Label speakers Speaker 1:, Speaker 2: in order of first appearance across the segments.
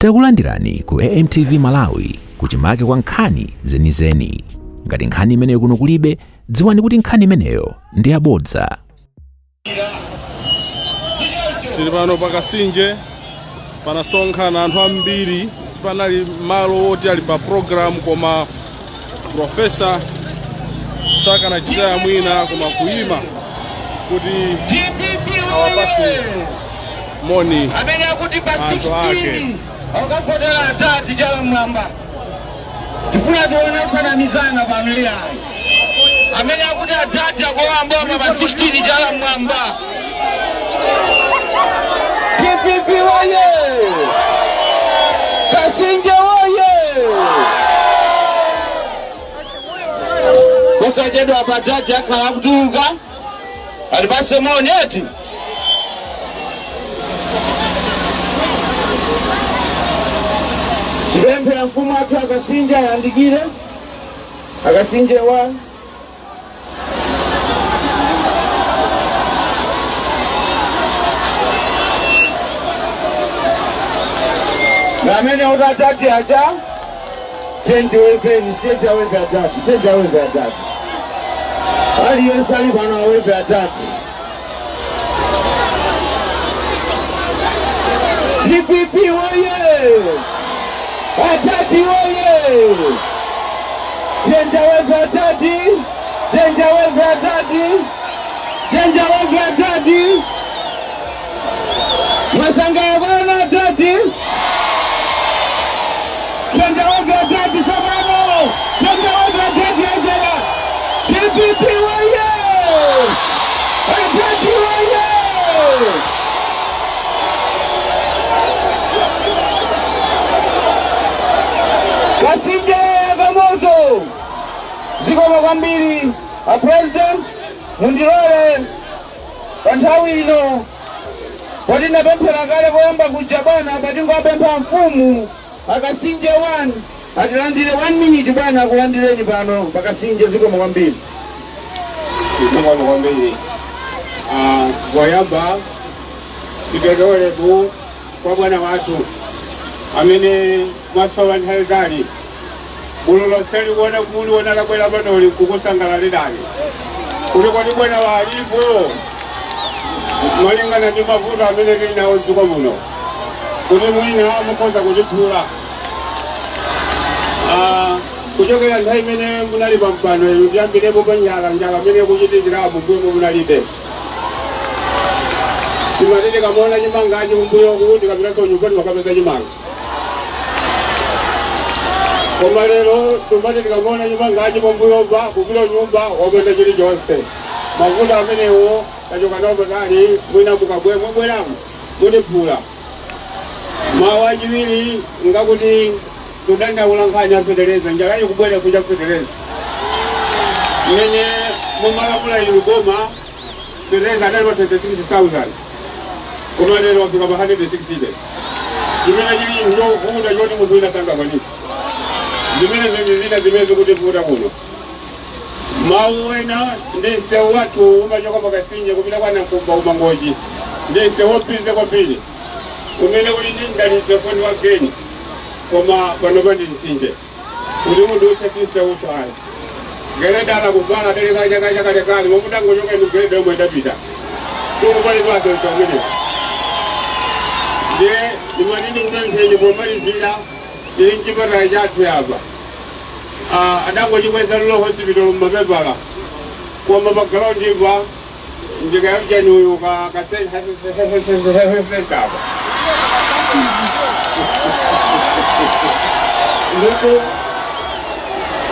Speaker 1: Takulandirani ku AMTV Malawi kuchimake kwa nkhani zenizeni. Ngati nkhani imeneyo kuno kulibe, dziwani kuti nkhani imeneyo ndi yabodza.
Speaker 2: Tili pano pa Kasinje, panasonkhana anthu ambiri. Sipanali malo oti ali pa program, koma profesa sakanachitira mwina koma kuyima kuti awapase moni
Speaker 3: amene akuti pa
Speaker 2: anthu ake.
Speaker 3: 16 akavotera atati chala mwamba. Tifuna tione osanamizana pano iyayi. Amene akuti atati akulowa mboma pa 16, chala mwamba. DPP woye! Kasinje woye! Posachedwa pa atati akhala akutuluka atipase moni eti. Tipemphera mfumu athu Akasinje ayandikire. Akasinje wa namene kuti atati aja tentiweveni, tentiaweve atati, tentiaweve atati. Aliyense ali pano aweve atati. DPP woye! Atati woye! Tentaweve atati, tentaweve atati, tentaweve atati. Mwasangala bwana atati. Tentaweve atati samano, tentaweve atati ajera. DPP woye! Atati woye! Kasinje kamoto. Zikomo kwambiri a president. Mundilole pa nthawi ino, poti ndapemphera kale koyamba kuja bwana, patingowapempha mfumu Akasinje 1 atilandire 1 minute. Bwana, akulandireni pano pakasinje. Zikomo kwambiri.
Speaker 4: Zikomo kwambiri. Poyamba tipereke kwa bwana wathu amene mwasowa nthawi kale gulu lonse likuona muliona labwera panoli kukusangalalirani kuti kodi bwana walipo, malingana ndi mavuto amene tili nawo mdziko muno, kuti mwina mukhoza kutiphula. Kuchokera nthawi imene munali pa mpando inu, tiyambirepo pa njala. Njala imene kuchitikirapo mbuyomo munalibe. Timati tikamaona chimangachi kumbuyoku, tikapita nyumba timakapeza chimanga, koma lero timati tikamaona chimangachi pambuyopa, kupita nyumba wopanda chilichonse. Mavuto amenewo tachoka nawo patali. Mwina mukabwe mwabweramo mutiphula. Mawu achiwiri ngakuti kudandaula nkhani ya fetereza. Njala ikubwera kucha fetereza. Mmene mumalamula inu boma, fetereza adali pa 36,000, koma lero wafika pa 160, chimene chili njovuta choti munthu wina sangakwanitse. Zimene zinthu zina zimene zikutivuta kuno. Mawu ena ndi msewu wathu umachoka pakasinje kupita kwa Nankumba umangochi. Ndi msewu wopinza kwambiri umene uli ndi mdalitso foni wa geni, koma panopa ndi mtsinje kuti munthu utse msewuso ayi. Geredala kuvala adeleka chaka chakalekale, momutangochoka inu gereda yomwe idapita tikupalidwaso msewu. Ndiye ndimati ndikupempheni pomalizira, tili mchipatala chathu yapa. Adangochikweza rural hospital mmapepala, koma pa ground pa ndikayamjanuyu ka kasentapa ndipo.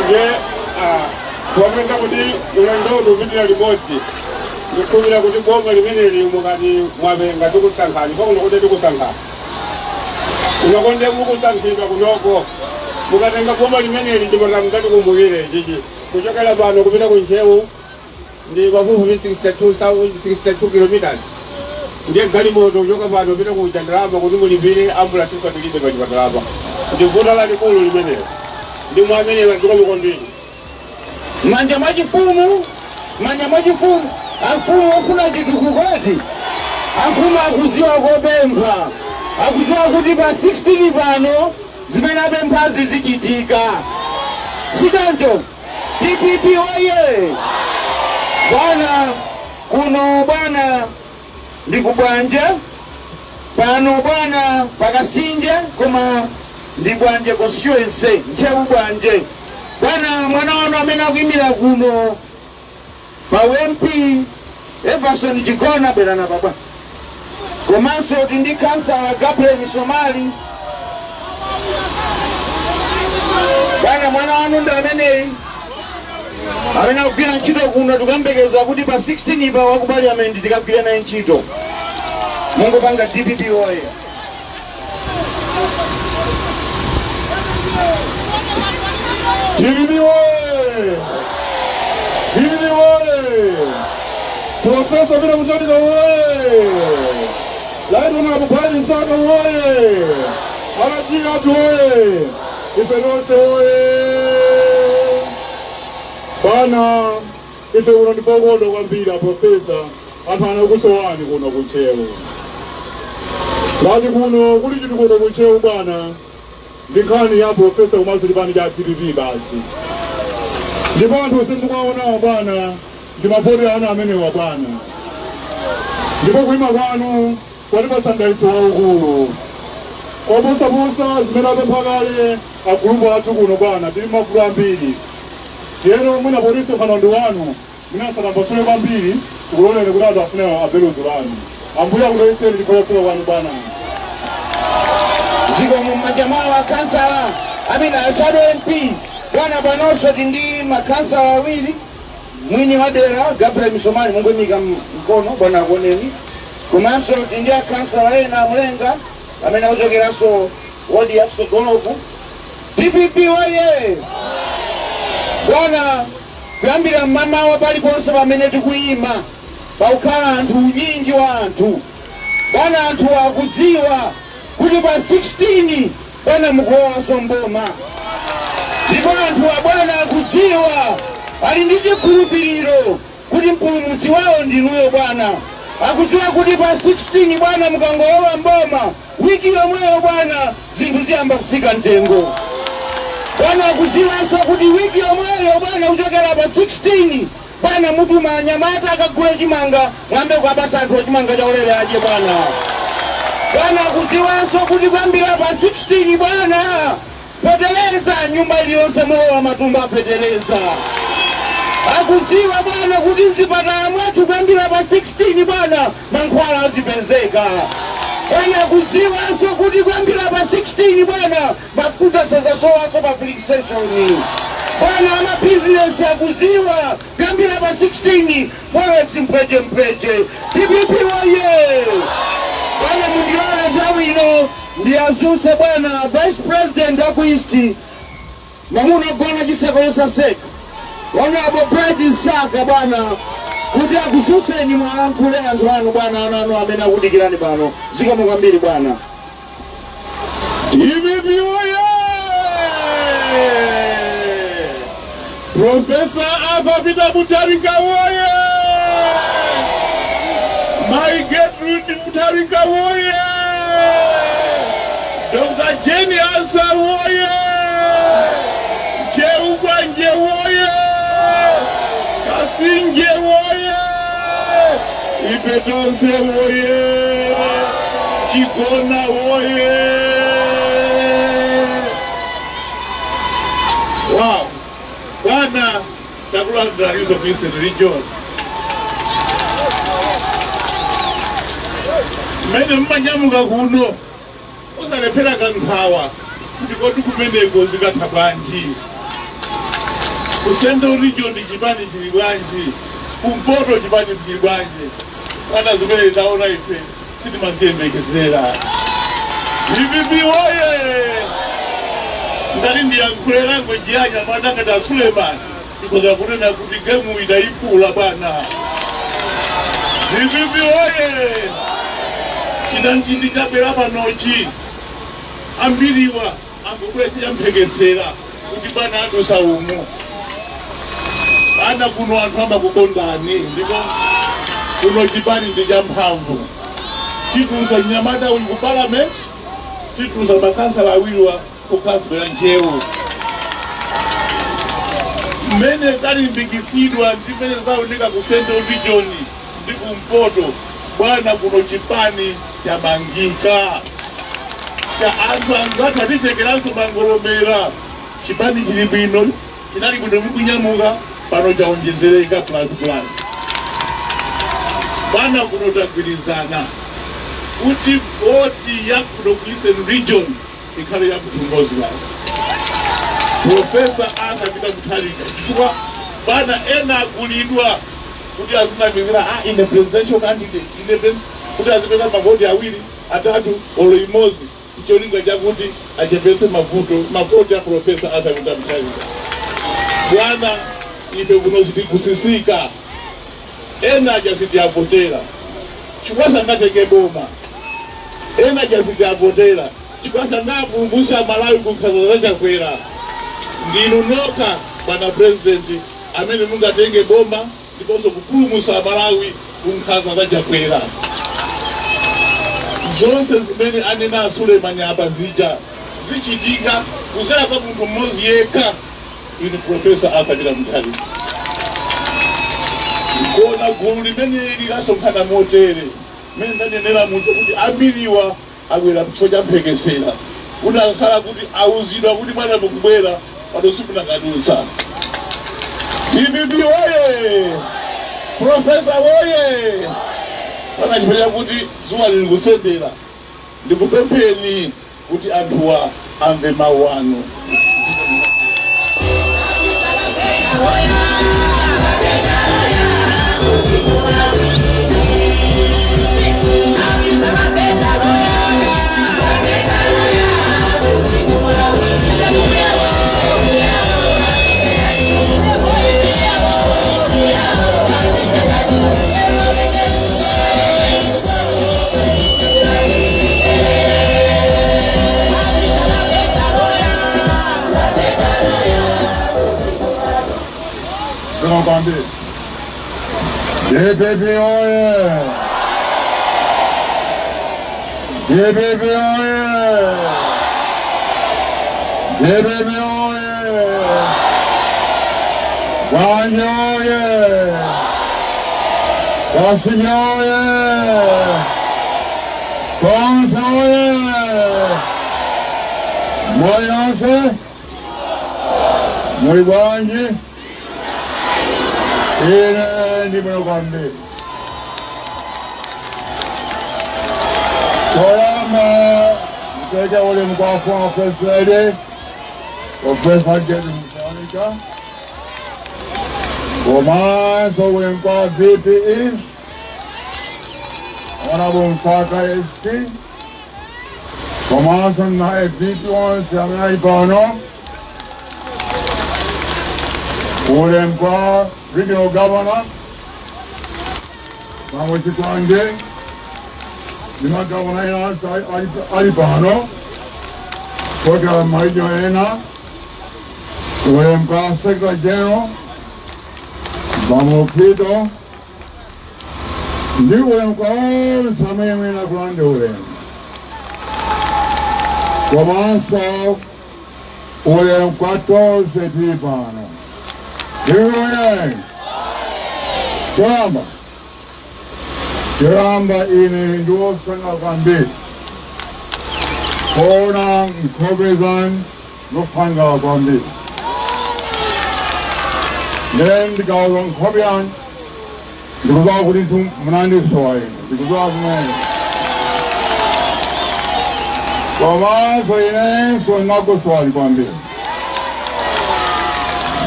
Speaker 4: Nje popeza kuti ulendo upitira limodzi, ndikukhulupirira kuti boma limeneli mukati mwapenga tikusankhani pakuno, kuti tikusankhani kunokonde mukusankhidwa kunoko. Mukatenga boma limeneli, ndipota mukatikumbukire chichi: kuchokera pano kupita ku Ntcheu ndi pafupifupi 62 kilometers. Ndiye galimoto kuchoka pano kupita ku Chandalama kuti mulipire ambulance tilibe pa chipatalapa. Ndi vuto lalikulu limenelo. Ndi mwamenewa. Zikomo kwambiri.
Speaker 3: Manja mwachifumu, manja mwachifumu. Amfumu ofuna chitukuko eti, amfumu akuziwa kopempha. Akudziwa kuti pa 16 pano zimene apemphazi zichitika, sichoncho? DPP oye! Bwana, kuno bwana ndi kubwanje pano bwana pakasinje, koma ndi Bwanje constituency, Ntcheu Bwanje. Bwana, mwana wanu amene akuyimira kuno pa MP, Everson Chigona, berana baba, komanso ndi kansala Gabriel Misomali. Bwana, mwana wanu ndi ameneyi amene akugwira ntchito kuno. Tikuyembekeza kuti pa 16 pa waku parliament tikagwira naye ntchito. Mungopanga DPP oye!
Speaker 4: DPP oye! DPP oye! Profesa Peter Mutharika oye! Right Honorable Brian Msaka oye! Anachika athu oye! Ife tonse oye! Bwana, ife kuno ndipokondwa kwambiri. Aprofesa, anthu anakusowani kuno kuntcheu. Ngati kuno kuli chitukuko kuntcheu bwana, ndi nkhani ya profesa komanso chipani cha DPP basi. Ndipo anthu sindikuwaonawa bwana, ndi mavoti anu amenewa bwana. Ndipo kuima kwanu kwatipatsa mdalitso waukulu koposaposa zimene apempha kale agulupu athu kuno. Bwana, tili mavuto ambiri tiyeno, mwina poti msonkhano ndi wanu, mwina asanambasule kwambiri, tikuloleni kuti anthu afune aveluzo lanu. Ambuye akudalitseni chifukwa chakufuna kwanu bwana.
Speaker 3: Zikomo m'manja mwawo akhansala amene a shadow MP. Bwana, panonso ndi makhansala awiri, mwini wa dera Gabriel Misomali, mungoyimika mkono bwana akuoneni, komanso ndi akhansala ena amulenga amene akuchokeranso wodi ya kutsogoloku. DPP woye! Bwana, kuyambira mmamawa paliponse pamene tikuyima pakukhala anthu, unyinji wa anthu. Bwana, anthu akudziwa kuti pa 16 bwana mukulowanso mboma, ndipo anthu abwana akudziwa, ali ndi chikhulupiriro kuti mpulumutsi wawo ndinuyo bwana. Akudziwa kuti pa 16 bwana mukangolowa mboma, wiki yomweyo bwana zinthu ziyamba kutsika mtengo. Bwana, akudziwanso kuti wiki yomweyo bwana, kuchokera pa 16 bwana, mutuma anyamata akagule chimanga, mwambe kuwapatsa anthu chimanga chaulere adye bwana. Bwana, akudziwanso kuti kuyambira pa 16 bwana, feteleza nyumba iliyonse mulowa matumba afeteleza. Akudziwa bwana kuti mzipatala mwathu kuyambira pa 16 bwana mankhwala azipezeka. Bwana, akudziwanso kuti kuyambira pa 16 bwana mafuta sazasowanso pa filling station. Bwana, amabizinesi akudziwa kuyambira pa 16 forex mpweje mpweje. DPP woye! Bwana, mundilole nthawi ino ndiyazuse bwana vice president aku East, mwamuna gona chiseko yosaseka, Honorable Bright Msaka bwana, kuti akuzuseni mwalankhule anthu anu bwana, ana anu amene akudikirani pano. Zikomo kwambiri bwana.
Speaker 4: DPP oye! Profesa Arthur Peter Mutharika oye! Mai Gertrude Mutharika oye! Dr. Jane Ansah oye! Ntcheu Bwanje oye! Kasinje oye! Ife tonse oye! Chigona oye! Wow! Bwana, takulandira izo ku Eastern Region. Mmene mmanyamuka kuno usalephera kankhawa kuti kodi kumeneko zikatha bwanji, ku Central Region chipani chili bwanji, kumpoto chipani chili bwanji? Bwana, zimene taona ife sitimaziyembekezera. DPP woye! Ngati ndiyankhule language ya anyamata ngati a Suleiman, ndikhoza kunena kuti game idayipula bwana. DPP woye! Chinanchindi chabwera panochi, ambiriwa angobwera champhekesera kuti bwana adusa umu. Bwana, kuno anthu amakukondani, ndipo kuno chipani ndi champhamvu. Chitulusa mnyamata uyu ku parliament.
Speaker 5: Titulusa makhansala awiriwa ku council ya Ntcheu. Mmene talimbikisidwa ndi mmene zaoneka ku Central Region ndi kumpoto, bwana, kuno chipani chamangika cha anthu anzathu atichekeranso mangolomera. Chipani chili bwino, chinali bwino mukunyamuka pano, chaonjezereka plus plus. Bwana, kuno tagwirizana kuti voti ya kuno ku Eastern Region ikhale ya munthu mmodzi basi, Professor Arthur Peter Mutharika, chifukwa bwana ena agulidwa kuti azinamizira, ah, ine presidential candidate, ine kuti azipeza mavoti awiri, atatu, olo imodzi, cholinga chakuti achepese mavuto mavoti a Professor Arthur Peter Mutharika. Bwana, ife kuno sitikusisika. Ena aja sitiavotera chifukwa sangatenge boma. Ena aja sitiavotera chifukwa sangapulumutsa Malawi kunkhanza zaChakwera. Ndinu nokha, bwana President, amene mungatenge boma ndiponso kupulumutsa Malawi kunkhanza zaChakwera. Zonse zimene anena Suleiman apa zija zichitika kuzera kwa munthu mmodzi yekha, inu Professor Arthur Peter Mutharika. Kona gulu limene linasonkhana motere, mmene ndanenera munthu kuti ambiriwa abwera chifukwa cha mphekesera, kuti akakhala kuti auzidwa kuti bwana mukubwera pano, simunakadutsa. DPP woye! Professor woye! Pana chifukwa chakuti dzuwa lili kusendera, ndikupempheni kuti anthuwa amve mawu anu.
Speaker 6: Kwambiri. DPP oye! DPP oye! DPP oye! Gwanje oye! Kasinja oye! Tonse oye! Muli nonse? Muli bwanji? Ine ndi bwino kwambiri. Toyamba ndipereke ulemu kwa former First Lady, Professor Gertrude Mutharika, komanso ulemu kwa VPE, Honorable Msaka SC, komanso na VP onse amene ali pano, ulemu kwa Regional Governor Bambo Chikwanje ndi magavana ena onse ali pano kuchokera ma region ena, ulemu kwa Secretary General Bambo Pito, ndi ulemu kwa onse amene mwina kulande ulemu, komanso ulemu kwa tonse tili pano. Iwe choyamba choyamba, ine ndiwosangalala kwambiri kuona nkhope zanu zosangalala kwambiri. Nde ndikaona nkhope yanu ndikudziwa kuti munandisowa ine, ndikudziwa zimene, komanso inenso nakusowani kwambiri,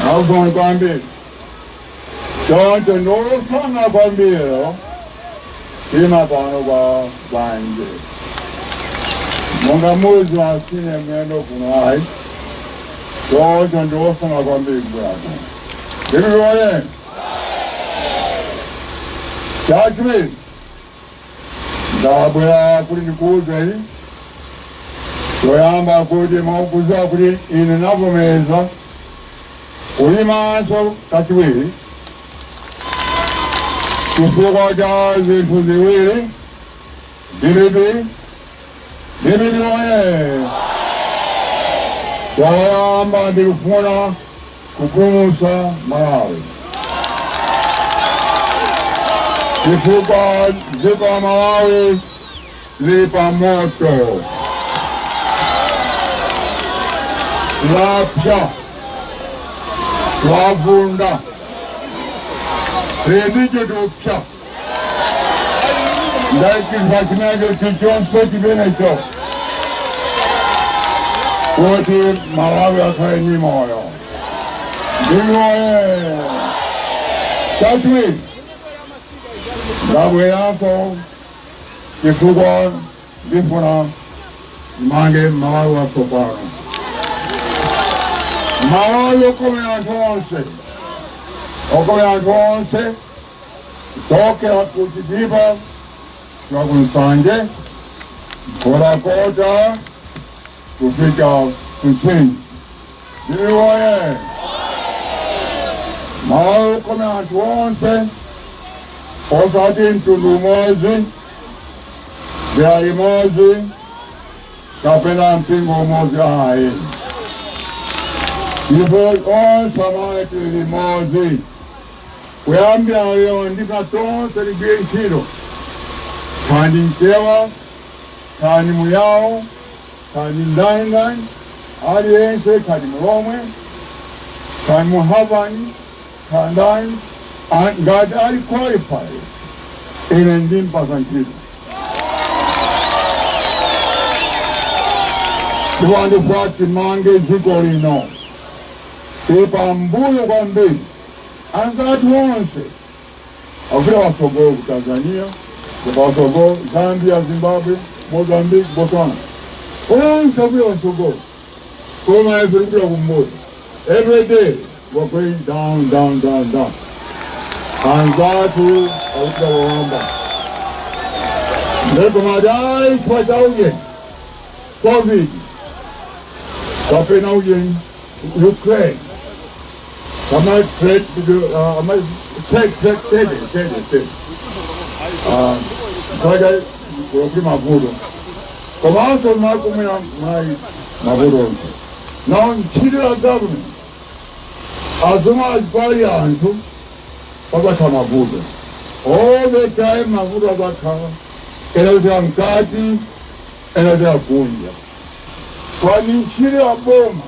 Speaker 6: nakusowani kwambiri. Choncho ndiwosangalala kwambiri ima pano pa Gwanje. Monga mudziwa, sine mlendo kuno ayi. Choncho ndiwosangalala kwambiri kubwera kuno. Ndikuzione chachiwiri, ndabwera kuti ndikuwuzeni choyamba kuti mwakuziwa kuti ine navomereza kuyimanso kachiwiri chifukwa cha zinthu ziwiri: DPP DPP oye! Choyamba ndikufuna kupulumutsa Malawi, chifukwa dziko la Malawi lili pa moto, lapsa, lavunda, lili ndi chithupsa. Ndachifukwa chimenecho chichonse chimenecho kuti Malawi akhale ndi moyo. DPP oye! Chachiwiri, ndabwerako chifukwa ndifuna mange Malawi watsopano, Malawi okomera anthu onse, okomera anthu onse, kuchokera ku Chitipa kufika ku Nsanje, Nkhotakota kufika ku Mchinji. DPP oye! Malawi okomera anthu onse, osati mtundu umodzi, dera limodzi kapena mpingo umodzi ayi. Ndipo onse amene tili limodzi, kuyambira lero ndifuna tonse tigwire ntchito, kaya Mchewa, kaya Muyawo, kaya ndani, aliyense, kaya Mulomwe, kaya Muhavani, kaya ndani, ngati ali qualified, ine ndimpasa ntchito. Ndipo ndifuna timange dziko lino. Tili pambuyo kwambiri. Anzathu onse akupita patsogolo, ku Tanzania patsogolo, Zambia, Zimbabwe, Mozambique, Botswana, onse akupita patsogolo, koma ife tikupita kumbuyo. Every day we're going down, down, down, down. Anzathu akupita pamwamba. Ndekumadai chifukwa cha ujeni COVID kapena ujeni Ukraine, kama trade, ama trade, trade, trade, trade, trade, kaja kuti mavuto, komanso makumira mai mavuto onse. Now ntchito ya government azuma pali anthu pakatha mavuto all the time, mavuto akakhala ena mkati, ena kunja, kwani ntchito ya boma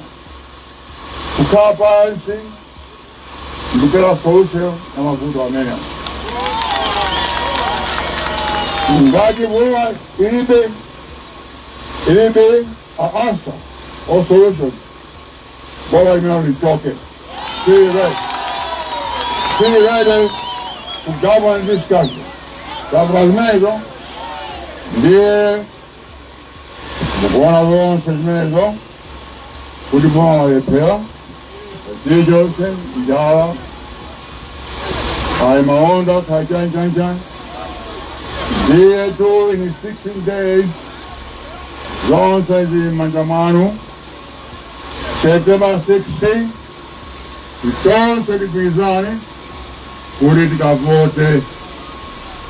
Speaker 6: kukhala pansi ndikupeza solution ya mavuto amene. Ngati boma ilibe a answer or solution, boma limene lichoke. Be ready, be ready to govern this country. Kabla zimenezo, ndiye mukuona zonse zimenezo kuti boma walephera chilichonse, njala, kaya malonda, kaya chani chani chani. Ndiye tu in 16 days zonse zili m'manja mwanu. September 16 tonse tigwirizane kuti tikavote,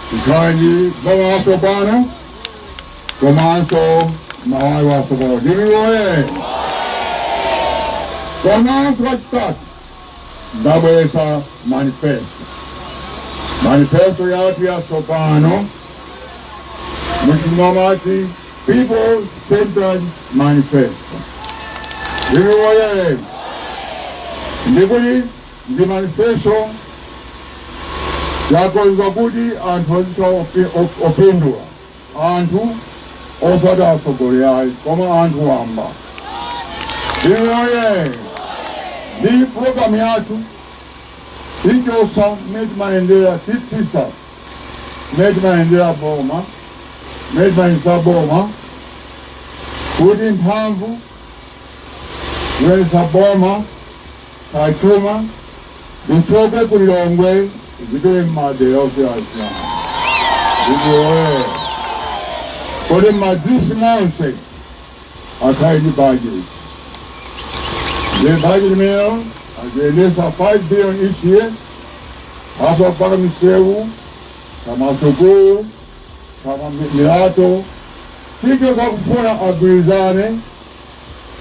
Speaker 6: tikhale ndi boma watsopano komanso Malawi watsopano. DPP oye! Komanso kachitatu, ndabweretsa manifesto, manifesto yathu yatsopano, muchimamati People Centered Manifesto. DPP oye! Ndikuti ndi manifesto yakonza kuti anthu azikhala opindula, anthu osati atsogoleri ayi, koma anthu wamba. DPP oye! Ndi program yathu ichosa mmene timayendera, titsisa mmene timayendera boma, mmene timayendesa boma, kuti mphamvu kuyendesa boma kachuma zichoke ku Lilongwe zipite m'madera osiyanasiyana. DPP oye! Kodi m'madisi monse akhale ndi budget. Ndi budget imeneyo aziyendesa 5 billion each year, aso kupaka misewu, kamasukulu, kama milato. Chilichonse akufuna agwirizane,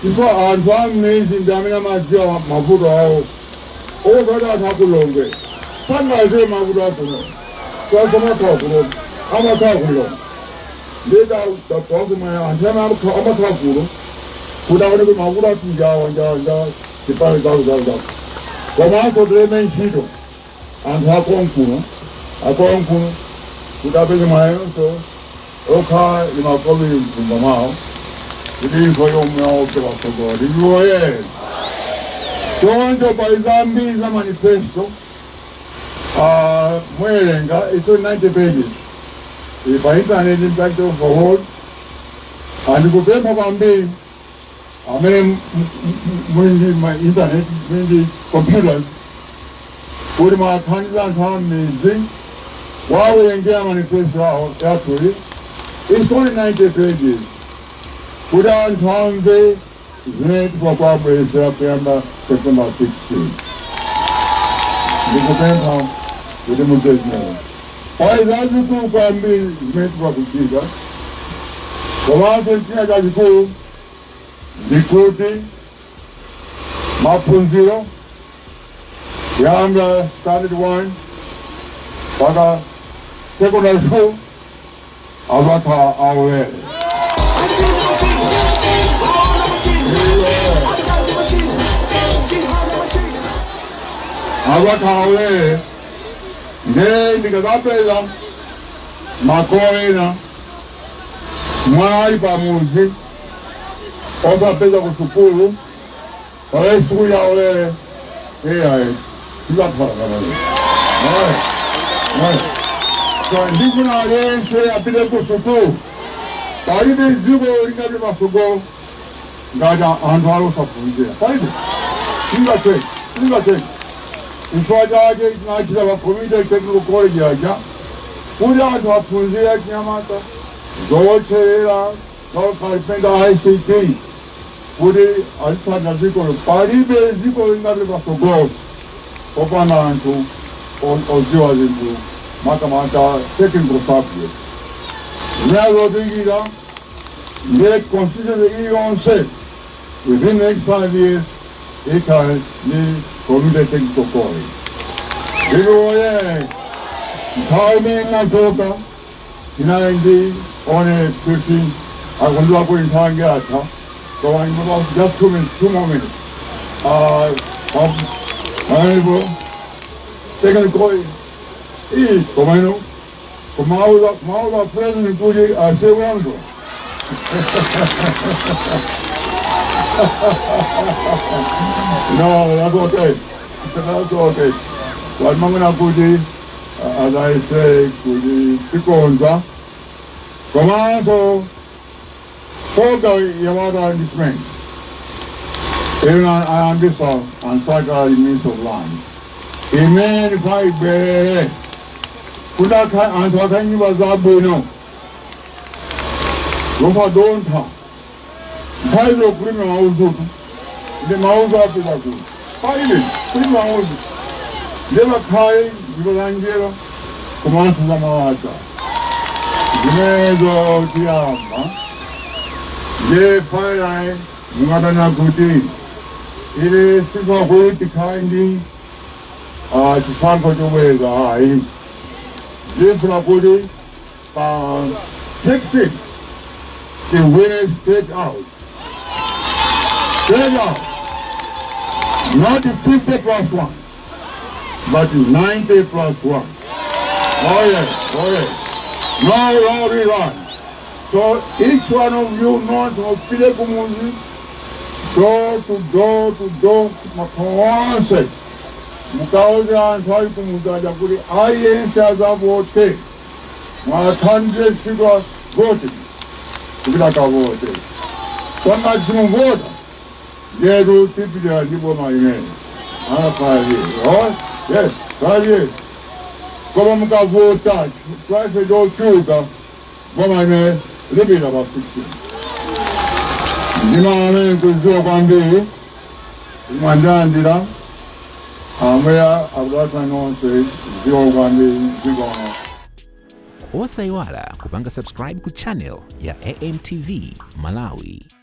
Speaker 6: chifukwa anthu a m'midzi ndi amene amadziwa mavuto awo. Osati anthu akulongwe sangaziwe mavuto akuno, amakhala kuno, amakhala kulongwe. Nditawakumana anthu amene amakhala kuno kuti aone kuti mavuto athu njawa njawa njawa, chipani zawo zawo zawo. Komanso tileme ntchito anthu akonkuno akonkuno kuti apeze mwayonso okha imakobiri mthumba mwawo, kuti ifo yomwe aope patsogolo ndiwoye. Choncho pali zambiri za manifesto mwerenga, it's only 90 pages. Ili pa internet mtachita overload. Andikupempha kwambiri amene muli ndi ma internet, muli ndi computers, kuti mwathandiza anthu a m'midzi wawerengera manifesto awo yathuyi. It's only 90 pages, kuti anthu amve zimene tikuwabweretsera kuyamba September 16. Ndikupempha kuti mudze zimene pali zazikulu kwambiri zimene tikukuchita. Komanso china chachikulu ndikuti maphunziro kuyamba standard 1 mpaka secondary school azakhala aulere. Azakhala aulere. Nde ndikazapeza makolo ena mwana ali pamudzi osapeza ku sukulu pale sukulu yaulere, iyayi, tizakhala kamene. So ndifuna aliyense apite ku sukulu. Palibe dziko lingati masogolo ngati anthu ali osaphunzira, palibe, singatheke, singatheke. Chifukwa chake tinachita pa community technical college aja kuti anthu aphunzire chinyamata zowotcherera, zokalipenda, ICT, kuti azitsata dzikolo. Palibe dziko lingati pasogolo popanda anthu odziwa zinthu, makamaka technical subjects. Zimene zotikira ndiye constituency iliyonse within the next 5 years ikhale ndi community technical college. Ndikuwoye nthawi imene nachoka tinali ndi one 15 akundiwa kuti nthawi yatha, koma just 2 minutes, 2 more minutes. Pamenepo technical college iyi, komano kumauza kumauza president kuti asiye kuyankhula. No, that's okay. That's okay. But mangona kuti, as I say, kuti tikonza. Komanso program ya water and cement. Even ayambisa ansaka Minister of Land. Imene paibwerere kuti anthu akhale nyumba zabwino zosadontha. Nthawi zokulima mauzutu ndi mauzu apita kuno, palibe kulima mauzu, ndiye bakhale nyumba za njerwa komanso za malata. Zimenezo tiyamba. Ndiye finally mungatana kuti ili sifakuti tikhale ndi chisankho chobweza, ayi. Ndifuna kuti pa 16 tiwine straight out, straight out, not 50 plus 1 but 90 plus 1. Oh yes, oh yes, no rerun. So each one of you knows mupite kumuzi, door to door to door, makhomo onse, mukauze anthu ali kumuzi aja kuti aliyense azavote. Mwathandize tsiku la voting kupita kavote. Kwangati simuvota, ndetu tipitira ndi boma limene ana 5 years. Oh yes, 5 years. Koma mukavota twaife chochuka, boma limene lipita pa 16. Ndima amene kuziwa kwambiri mwandilandira, ambuya akudalitsani nonse. Ziwa kwambiri, zikomo.
Speaker 1: Osayiwala kupanga subscribe ku channel ya AMTV Malawi.